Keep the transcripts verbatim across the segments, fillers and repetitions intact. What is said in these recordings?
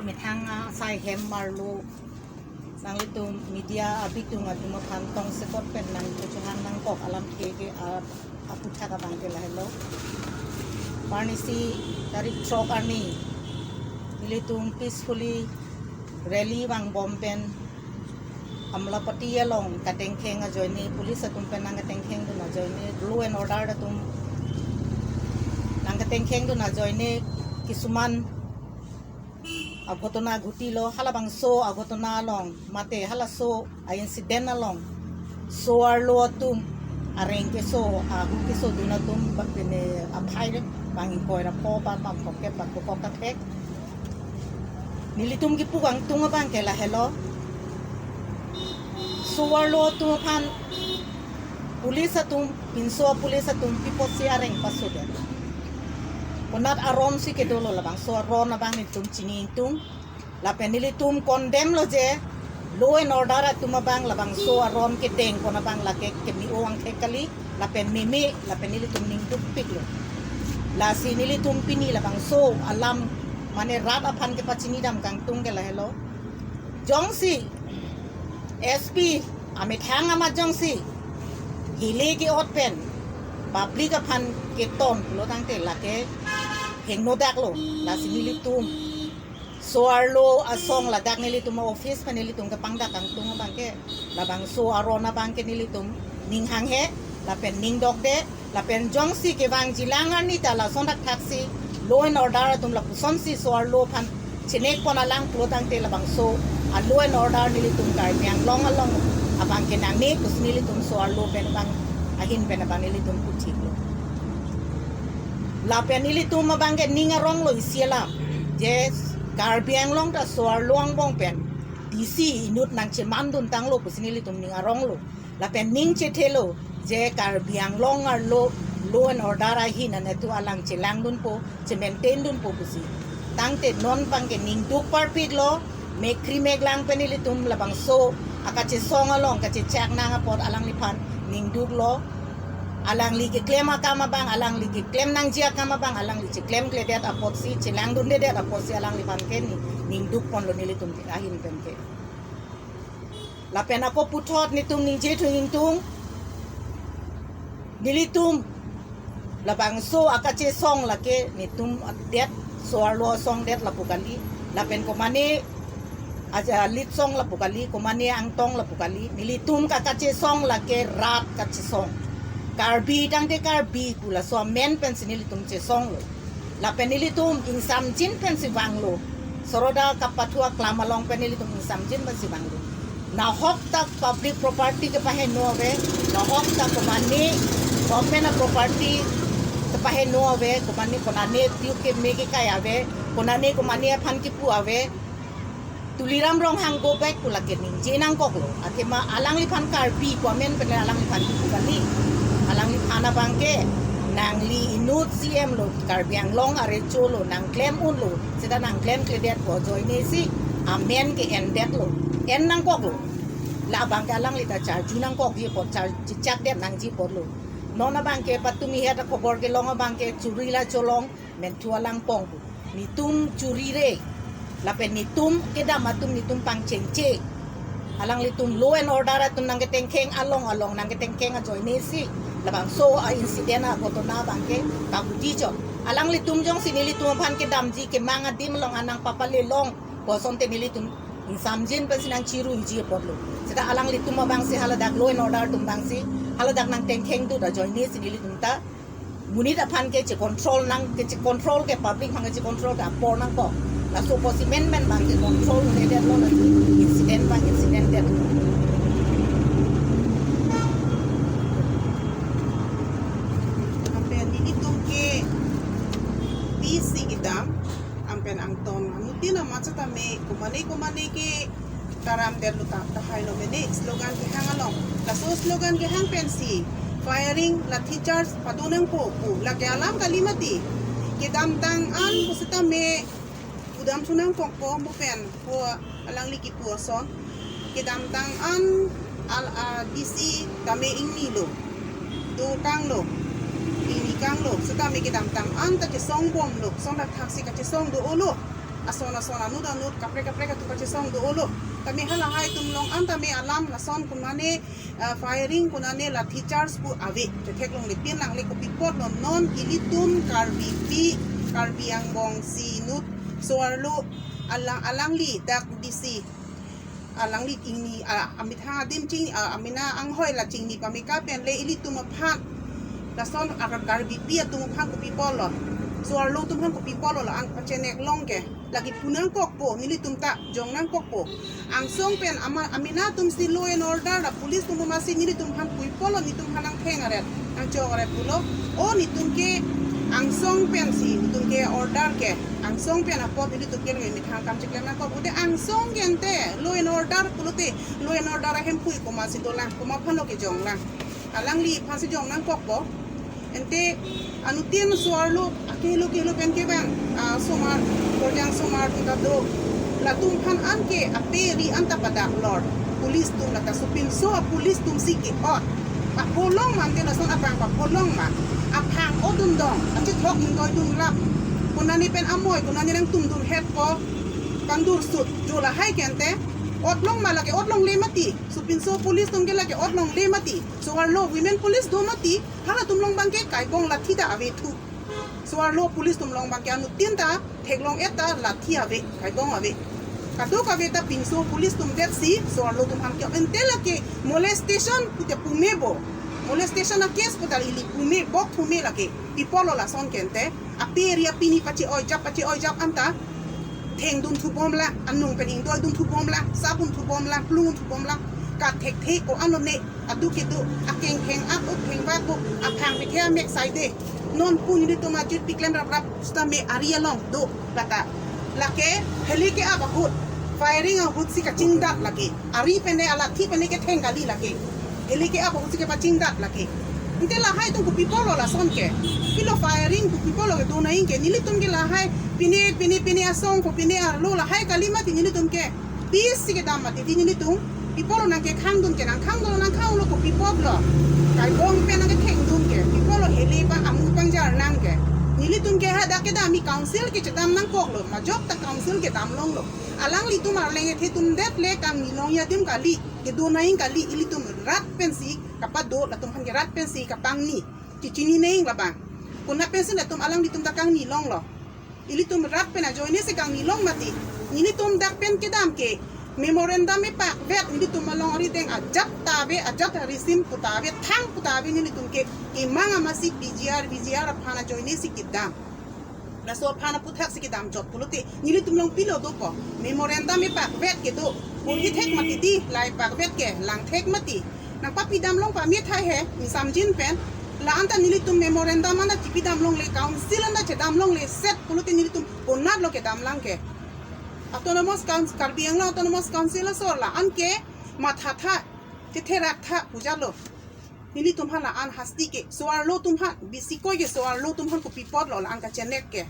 Methang asai hem arlo nanglitum media abitung atum aphan tongsekot pen nangkechohang nangkok alamthe ke a-, aphuthak abang ke lahelo. Arnisi tarik throk arni nelitum peacefully rally vangbom pen Amlapati along katengkheng ajoine, police atum pen nangkatengkhengdun ajoine, law and order atum nangkatengkhengdun ajoine, kisuman aghotona ghotilo, halabangso aghotona along mate halaso a-incident along so-arlo atum areng keso, ahu kesodun atum ba-, pine aphai bang ingkoi ra pho ba bang phongkep ba kokok kathek. Nelitum kipu kangtung abang ke lahelo. So-arlo atum aphan police atum, pinso police atum pi apotsi areng pasodet? Konat aron si kedolo, labangso aron abang nelitum chini ingtung. Lapen nelitum condemn lo je law and order atum abang labangso aron kedeng pon abang lake kemi-o angthek kali, lapen meme, lapen nelitum ning dukpiklo. Lasi nelitum pini labangso alam mane rat aphan kepachinidam kangtung ke lahelo. Jongsi S P amethang amat jongsi hile ke-ot pen public aphan keton pulo tangte lake hingno daklo. Lasi nelitum so-arlo asong ladak nelitum office pen nelitum kepangdak kangtung abang ke, labangso aron abang ke nelitum ning hanghe lapen ning dokde, lapen jongsi kevangjilang arni ta lason thakthaksi law and order atum lapusonsi so-arlo aphan chinek pon alang pulo tangte labangso a-law and order nelitum Karbi Anglong along abang ke nangne pusi nelitum so-arlo pen abang ahin pen abang nelitum puthiklo. Lapen nelitum abang ke ning aronglo isi alam je Karbi Anglong ta so-arlo angbong pen D C inut nangchemandun tanglo pusi nelitum ning aronglo. Lapen ning chethelo je Karbi Anglong arlo law and order ahin anetu alang chelangdunpo, chemaintaindunpo pusi. Tangte non abang ke ning duk parpiklo, mekri meklang pen nelitum labangso akachesong along kachechak nang apot alangliphan ning duklo. Alangli keklem akam abang, alangli keklem nangji akam abang alangli cheklemkledet apotsi, chelangdundedet apotsi alangliphan ke ning, ning duk ponlo nelitum ahin pen ke. Lapen ako puthot netum ningje thu ingtung. Nelitum labangso akachesong lake netum det, so-arlo asong det lapu kali. Lapen komane aja lit song lapu kali, komane angtong lapu kali. Nelitum ka kachesong lake rat kachesong. Karbi tangte Karbi pu laso amen pensi nelitum chesonglo. Lapen nelitum ingsamjin pensi vanglo. Soroda kapathu aklam along pen nelitum ingsamjin pensi vanglo. Nahok ta public property kepaheno ave, nahok ta komane government a-property kepaheno ave, komane konane piu keme kekai ave, konane komane aphan kipu ave. Tuliram Ronghang go back pu lake ningje nangkoklo. Athema alangliphan Karbi pu amen pen alangliphan kipu kali. Alangliphan abang ke nangli inut C M lo, Karbi Anglong arecho lo, nangklem unlo, seta nangklemkledet pu ajoine si amen ke endetlo, en nangkoklo. La abang ke alangli ta charju nangkokji apot, char-, chechakdet nangji apotlo. Non abang ke patumi het akhobor kelong abang ke churi la cholong, menthu alang pong pu. Netum churi re. Lapen netum kedam atum netum pangchengche. Alanglitum law and order atum nangketengkheng along along nangketengkheng ajoine si labangso a-incident aghotona abang ke kabuti chot. Alanglitum jongsi nelitum aphan kedamji kemang adim along anang papale long pu asonte nelitum ingsamjin pensi nangchiruiji apotlo. Seta alanglitum abang si haladak law and order atum abang si haladak nangtengkhengdun ajoine si nelitum ta monit aphan ke che-control nang, ke che-control ke public aphan ke che-control ke apor nangkok. Laso apotsi menmen abang ke control un'edetlo, lasi incident abang incident detlo. Anpen nelitum ke P C kedam, anpen angtong anuttin amat setame komane komane ke taram detlo ta, tahai lo mene slogan kehang along. Laso slogan kehang pensi firing, lathi charge pado nangpo pu lake alam kali mati. Kedamtang an pu setame pudam thu nangkokpo mo pen ho alangli kipu ason. Kedamtang an al a D C tame ingnilo, do kanglo, ingni kanglo, setame kedamtang an ta chesong bomlo, song thakthaksi kachesong do-olo. ason ason anut anut kaprek kaprek atum pachesong do-olo. Tame halahai atum along an tame alam lason konane, ah, firing konane lathi charge pu ave. Chetheklongle, pini nangle kopi apotlo, non ilitum Karbipi, Karbi angbong si inut so-arlo alang, alangli dak D C, alangli ingni, ah, amethang adim ching, ah, amena anghoi la chingni pameka pen le ilitum aphan, lason agar Karbipi atum aphan kopi apotlo, so-arlo atum aphan kopi apotlo, la-an pachenek long ke. Lake pu nangkokpo, nelitum ta jong nangkokpo. Angsong pen ama, amena atum si law and order la police atum amatsi nelitum aphan pu apotlo, nelitum aphan nangtheng aret, nangchok aret pulo. O nelitum ke angsong pensi nelitum ke order ke, angsong pen apot nelitum ke lake methang akam chiklem nangkok. Ute angsong ke ante law and order pulote, law and order ahemphu komatsi dolang, komat aphanlo kejonglang? Alangli aphansi jong nangkokpo. Ante anuttin so-arlo akehelo kehelo pen kevang, ah, somar, korjang somar atum ta do. Latum aphan anke ape ri anta padak lor. Police atum lata sopinso a-police atum si ke-ot. Papholong ma ante lason abang papholong ma. Aphang odun dong, achethok ingdoidun rap. Konane pen amoi, konane nangtumdun hetpo. Kangdursut, jo lahai ke ante. Otlong ma lake, otlongle mati. Sopinso police atum ke lake otlongle mati. So-arlo women police do mati, halatum along abangke kaibong lathi ta avethu. So-arlo police atum along abangke anuttin ta theklong-et ta lathi ave, kaibong ave. Kadokave ta pinso police atum detsi so-arlo atum aphan ke, ante lake molestation pute pume bo. Molestation a-case puta ili pume, bok thume lake. Pi apotlo lason ke ante. Ape ri apini pache-oijap, pache-oijap anta thengdun thubomlang, anung pen ingdoidun thubomlang, sabun thubomlang, plung thubomlang, kathekthe ko-an lone, adu kedo, akengkheng ak-ok thengvak ko, aphang pithe amek saide. Non pu nelitum ajut piklem raprap sitame ari along do lata. Lake heli ke-ap ahut, firing ahut si kachingdat lake. Ari pen ne, alathi pen ne ketheng kali lake. Heli ke-ap ahut si kepachingdat lake. Ante lahai atum kopi apotlo lason ke? Pilo firing kopi apotlo kedo nangji ke? Nelitum ke lahai pine, pine, pine asong ko, pine arlo lahai kali mati nelitum ke. Peace si kedam mati di nelitum. Pi apotlo nangkekhangdun ke, nangkhangdun, nangkhanglo kopi apotlo? Kaibong pen nangkethengdun ke. Pi apotlo heli abang amu abang jar nang ke? Nelitum ke hadak kedam mi council ke chedam nangkoklo. Majok ta council kedam longlo. Alanglitum arleng ethe atum det le kangni longji adim kali, kedo nangji kali, ilitum rat pensi kapado, latum aphan ke rat pensi kapangni. Chechini nangji labang. Konat pensi latum alanglitum ta kangni longlo? Ilitum rat pen ajoine si kangni long mati. Nelitum dak pen kedam ke memorandum epakvet, nelitum along arideng ajat ta ave, ajat arisim pu ta ave, thang pu ta ave, nelitum ke kemang amatsi P G R, V G R aphan ajoine si kedam. Laso aphan aputhaksi kedam jot pulote nelitum along pilo dopo? Memorandum epakvet kedo. Porhi thek mati di, la epakvet ke lang thek mati. Nangpapidam long pame thai he, ingsamjin pen. La-anta nelitum memorandum anta chipidam longle, council anta chedam longle set pulote nelitum konatlo kedam lang ke? Autonomous Council, Karbi Anglong Autonomous Council asor la-an ke mathatha, chetherak tha pujalo. Nelitum aphan la-an hasti ke, so-arlo atum aphan, bisi koi ke so-arlo atum aphan kopi apotlo la-an kachenek ke?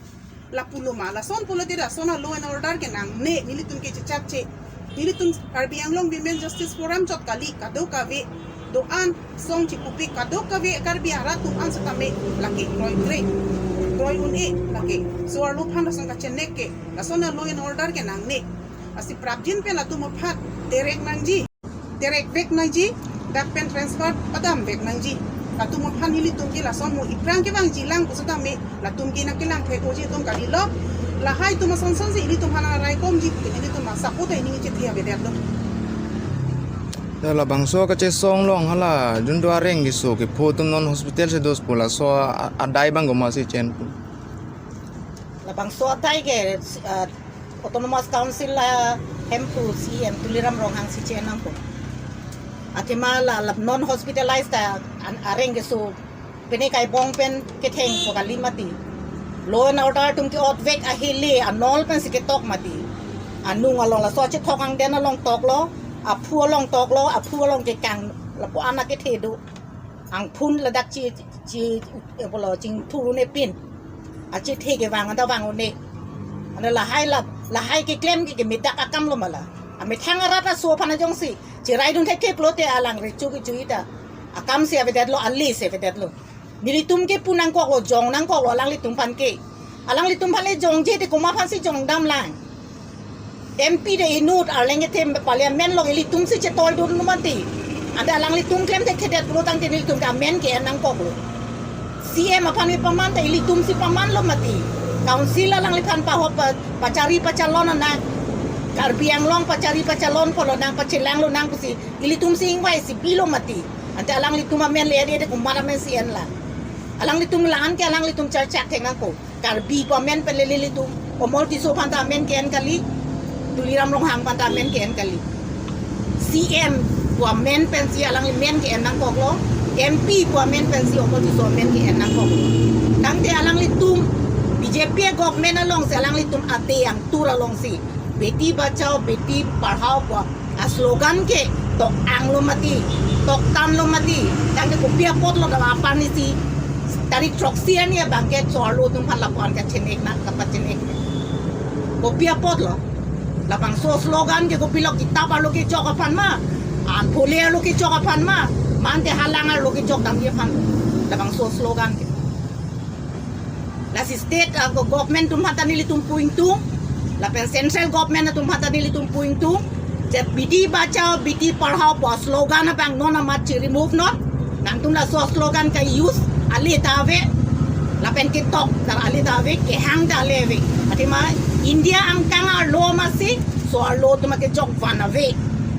Lapulo ma, lason pulote lason a-law and order ke nangne, nelitum ke chechapche. Nelitum Karbi Anglong Women Justice Forum chot kali, kadokave do-an song chikupik, kadokave Karbi arat atum an setame lake kroikre, kroi un-e lake. So-arlo aphan lason kachenek ke, lason a-law and order ke nangne. Lasi prapjin pen latum aphan terek nangji. Terekvek nangji, dak pen transfer padamvek nangji. Latum aphan nelitum ke lason mo iphrang kevangji lang pu setame, latum ke nangkelang thek-oji atum kalilo. Lahai atum asonson si ilitum aphan raikomji ke nelitum asap utai ning chethe avedetlo. Ya, labangso kachesong along hala jun do areng keso kepho atum non hospital si dos pu laso a-, adai abang komatsi chen pu? Labangso adai ke, ah, Autonomous Council ahemphu C E M Tuliram Ronghang si chen nangpo. Athema la, la non hospitalized ta an-, areng keso pine kaibong pen kethengpo kali mati. Law and order atum ke-otvek ahile anol pensi ketok mati. Anung along laso chethok angden along toklo, aphu along toklo, aphu along kekang lapu-an akethe do. Angphun ladak chi, chi, eh, pulo chingthur un-e pin. Achethe kevang anta vang un-e. Anta lahai la, lahai keklem ke, kemedak akamlo ma la. Amethang arat aso aphan ajongsi cheraidun thekthe pulote alang recho kechui ta akamsi avedetlo, alesi avedetlo. Nelitum ke pu nangkoklo, jong nangkoklo alanglitum aphan ke. Alanglitum aphan le jongje te komat aphansi jongdam lang? M P de inut arleng kethe parliament along ilitum si chetol dun mati. Ante alanglitum klem thekthedet pulotangte nelitum ke amen ke-en nangkoklo. C M aphan paman ta ilitum si pamanlo mati. Council alangliphan pahop pa, pachari pachalon nang. Karbi Anglong pachari pachalon pulo nang, pachelang lonang pusi ilitum si ingvai si bilo mati. Ante alanglitum amen le ede de komat amen si enlang. Alanglitum la-an ke alanglitum charchak thek nangkok. Karbi pu amen pen le nelitum Omol Tisso aphan ta amen ke-en kali. Tuliram Ronghang aphan ta amen ke-en kali. C M pu amen pensi alangli men ke-en nangkoklo. M P pu amen pensi Omol Tisso amen ke-en nangkoklo. Tangte alanglitum B J P government alongsi alanglitum ate angtur alongsi Beti Bachao, Beti Padhao pu aslogan ke tok-anglo mati, toktanlo mati. Tangte kopi apotlo dak apar ni si tarik throksi arni abang ke so-arlo atum aphan lapu-an kachenek na kapachenek. Kopi apotlo. Labangso slogan ke kopilo, kitap arlo kechok aphan ma, an phule arlo kechok aphan ma, mante halang arlo kechok damji aphan. Labangso slogan ke. Lasi state, ah, go-, government atum aphan ta nelitum pu ingtung, lapen central government atum aphan ta nelitum pu ingtung. Je Beti Bachao, Beti Padhao pu slogan abang non amat chi-remove non. Nangtum laso slogan ka-use ale ta ave. Lapen ketok ta ale ta ave, kehang ta ale ave. Athema India angkang arlo masi so-arlo atum akejok van ave.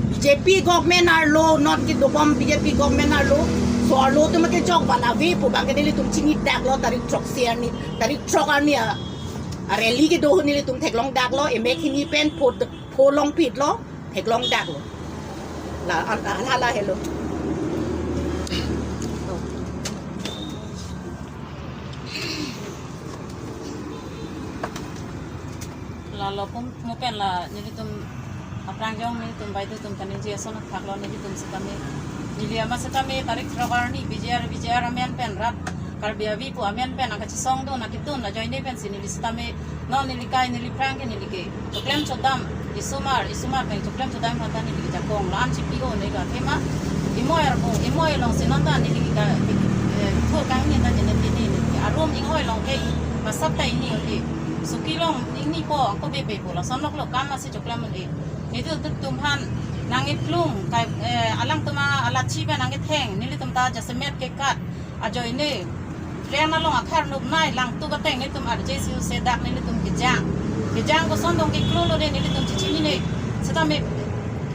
B J P government arlo, non kedobom B J P government arlo, so-arlo atum akejok van ave pu abang ke nelitum chinidaklo tarik throksi arni, tarik throk arni a, a-rally kedo ahut nelitum theklongdaklo, emek hini pen pho, pho longphitlo, theklongdaklo. La, a, a, hala helo. Lalo pum, mo pen la nelitum aphrang jong nelitum baideu atum ta ningje ason athaklo, nelitum setame, neli ama setame tarik throk arni B J R, B J R amen pen rat Karbi avi pu amen pen nangkachesong dun, nangketun ajoine pensi neli setame non neli kai neli phrang ke neli ke choklem chodam, isomar, isomar pen choklem chodam aphan ta neli ke jakong la-an chipi-o ne ga thema. Imoi arbo, imoi alongsi non ta neli ke ka, eh, thur kangni ta jene tini neli ke arum ingoi along ke masap ta ingni uli. Suki long ingnipo, ako bebepo, lason loklo kam masi choklem uli. Nelitum atum aphan nangkeplung, kai, eh, alangtum alachi pen nangketheng, nelitum ta jasemet kekat ajoine, train along akhar nuknai, langtuk ateng nelitum arje si use dak nelitum kejang. Kejang koson dong keklolo de nelitum chichinine. Setame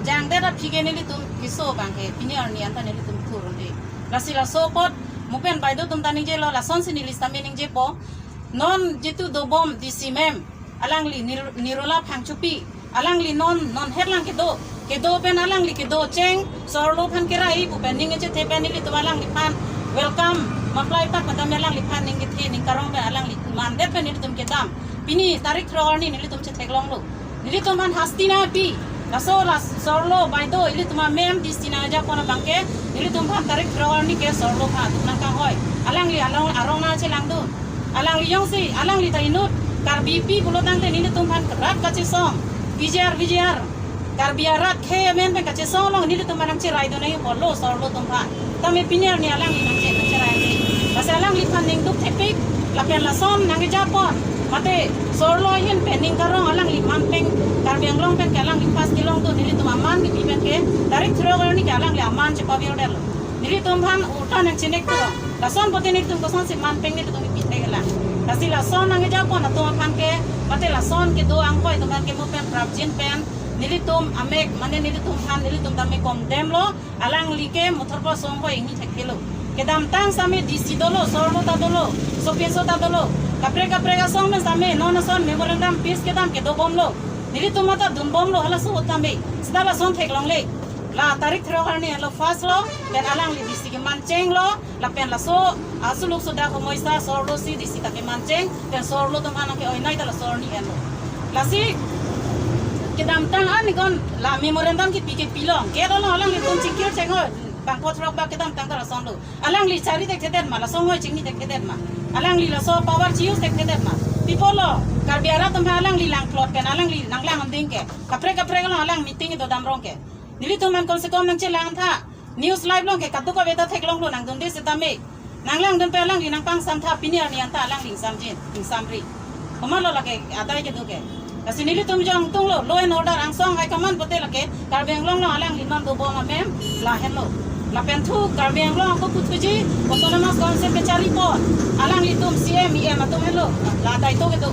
jangdet aphi ke nelitum keso abang ke pini arni anta nelitum thur un-e. Lasi laso apot mo pen baideu atum ta ningjelo, lasonsi neli setame ningjepo. Non jitu dobom D C ma'am, alangli Nir-, Nirola Phangchopi, alangli non, non het lang kedo, kedo pen alangli kedo cheng, so-arlo aphan kerai pu pen ning kechethe pen nelitum alangliphan welcome, maplai pak pen tame alangliphan ning kethe ning karong pen alangli mandet pen nelitum kedam. Pini tarik throk arni nelitum chetheklonglo. Nelitum aphan hasti nangpi, laso la so-arlo baideu ilitum a-ma'am D C nangjappon abang ke, nelitum aphan tarik throk arni ke so-arlo aphan atum nangkanghoi. Alangli along arong nangchelangdun. Alangli jongsi, alangli ta inut Karbipi pulotangte nelitum aphan rat kachesong, V G R, V G R, Karbi arat khei amen pen kachesong along nelitum aphan nangcheraidun nangji pulo so-arlo atum aphan. Tame pini arni alangli nangche, nangcherai nangji. Lasi alangliphan ningduk thepik, lapen lason nangkejappon. Mate so-arlo ahin pen ning karong alangli manpeng, Karbi Anglong pen ke alangli pass kelongdun, nelitum aman kepi pen ke, tarik throk arni ke alangli aman chepavirdetlo. Nelitum aphan ulta nangchenek tulo. Lason pote nelitum kosonsi manpeng nelitum kepi theklang. Lasi lason nangkejappon atum aphan ke, mate lason kedo anghoi atum aphan ke mo pen prapjin pen, nelitum amek, mane nelitum aphan, nelitum tame condemn lo, alangli ke mothor po songhoi ingni thekthelo. Kedamtang setame D C dolo, so-arlo ta dolo, sopinso ta dolo. Kaprek kaprek asong pen setame non ason memorandum peace kedam kedobomlo. Nelitum mata dunbomlo halaso ahut tame. Seta lason theklongle. La tarik throk arni lo first lo, pen alangli D C kemanchenglo, lapen laso asuluk suda komoisa so-arlo si D C ta kemancheng, pen so-arlo atum aphan ke oinai ta laso arni enlo. Lasi kedamtang an ikon la memorandum kepi kepilong. Gate along alanglitum chingkir chengoi, bangkethok bak kedamtang ta lasonlo. Alangli chari thekthedet ma, laso ngoi chingni thekthedet ma. Alangli laso power chi-use thekthedet ma. Pi apotlo, Karbi arat atum aphan alangli langplot pen, alangli nanglang anding ke. Kaprek kaprek along alang meeting dodam rong ke. Nelitum aphan komse kom nangchelang tha. News live along ke kadokave ta theklonglo nangdunde setame. Nanglangdun pen alangli nangpangsam tha pini arni anta alangli ingsamjin, ingsamri. Komatlo lake adai kedo ke. Lasi nelitum jongtunglo, law and order angsong high command pote lake Karbi Anglong along alangli non dobom amem lahenlo. Lapen thu Karbi Anglong ako puthuji Autonomous Council kecharli pon alanglitum C M, E M atum helo, la daito kedo.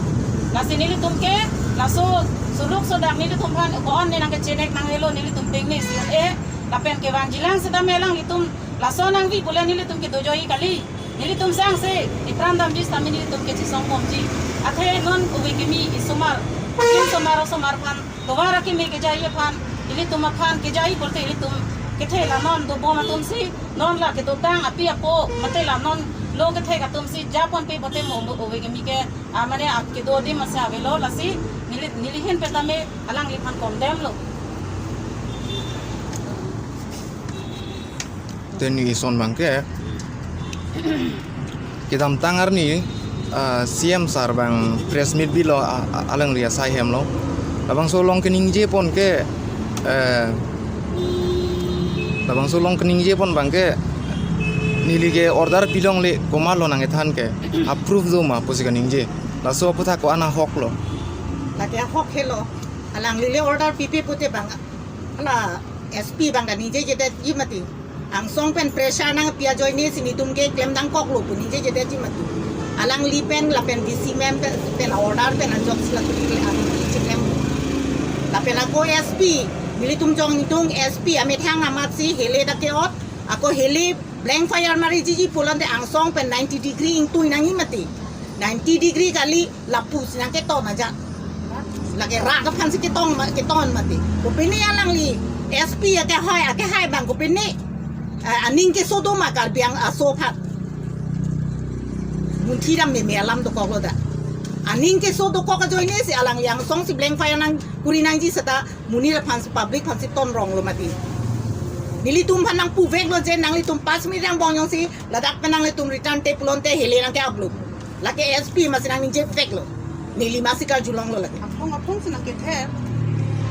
Lasi nelitum ke laso suluk sodak nelitum aphan ko-an ne nangkechenek nanghelo, nelitum tengne si e. Lapen kevangjilang setame alanglitum laso nangvi pule nelitum kedojoji kali. Nelitum sangse ipran damji setame nelitum kechisong bomji. Athe non ove kimi isomar, isomar osomar aphan, tovar akimi kejaiji aphan, ilitum aphan kejaiji pulote ilitum kethe la non dobom atumsi, non la kedotang api apo mate la non lo kethek atumsi japonpe pulote mo mo ove kimi ke, ah, mane ap kedo adim ase avelo. Lasi neli, nelihin petame alangliphan komdemlo. Teni ison abangke kedamtang arni, ah, C M sir abang press meet bilo, ah, ah, alangli asai hemlo. Labangso along keningje pon ke, eh, labangso along keningje pon abangke neli ke order pilongle komatlo nangkethan ke, approve doma pusi keningje. Laso aphuthak ko-an ahoklo? Lake ahok helo. Alangli le order pipe pute abang, hala S P abang kaningjejedetji mati. Angsong pen pressure nangpi ajoine si nelitum ke klemdangkoklo pu ningjejedetji mati. Alangli pen lapen D C ma'am pen, pen order pen ajoksi latum ke alangli chiklem. Lapen ako S P, nelitum jongtunglo, S P amethang amatsi hele dak ke-ot, ako hele blank fire mariji pulote angsong pen ninety degree ingtui nangji mati. Ninety degree kali, lapusi nangketon aja. Lake rat aphansi ketong ma-, keton mati. Kopine alangli S P akehai, akehai abang kopine, eh, aning keso doma Karbi Anglong aso aphan? Munthi dam meme alam dokoklo da. Aning keso dokok ajoine si alangli angsongsi blank fire nangkuri nangji seta monit aphansi, public aphansi tonronglo mati. Nelitum aphan nangpuveklo je nanglitum pas minute angbong jongsi ladak pen nanglitum return-te pulote hele nangke-aplo. Lake S P amatsi nangningjeveklo. Neli amatsi karjulonglo lake. Aphong aphongsi nangkether.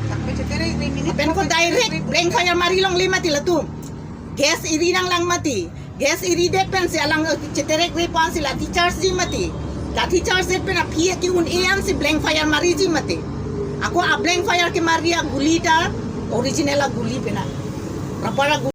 Dak pen chetere re minute. Lapen ko direct blank fire marilongle mati latum. Gas eri nanglang mati. Gas eridet pensi alang, eh, cheterek re pensi lathi charge ji mati. Lathi charge det pen aphi ke-un-e ansi blank fire mariji mati. Ako a blank fire kemari aguli ta original aguli pena. Proper aguli.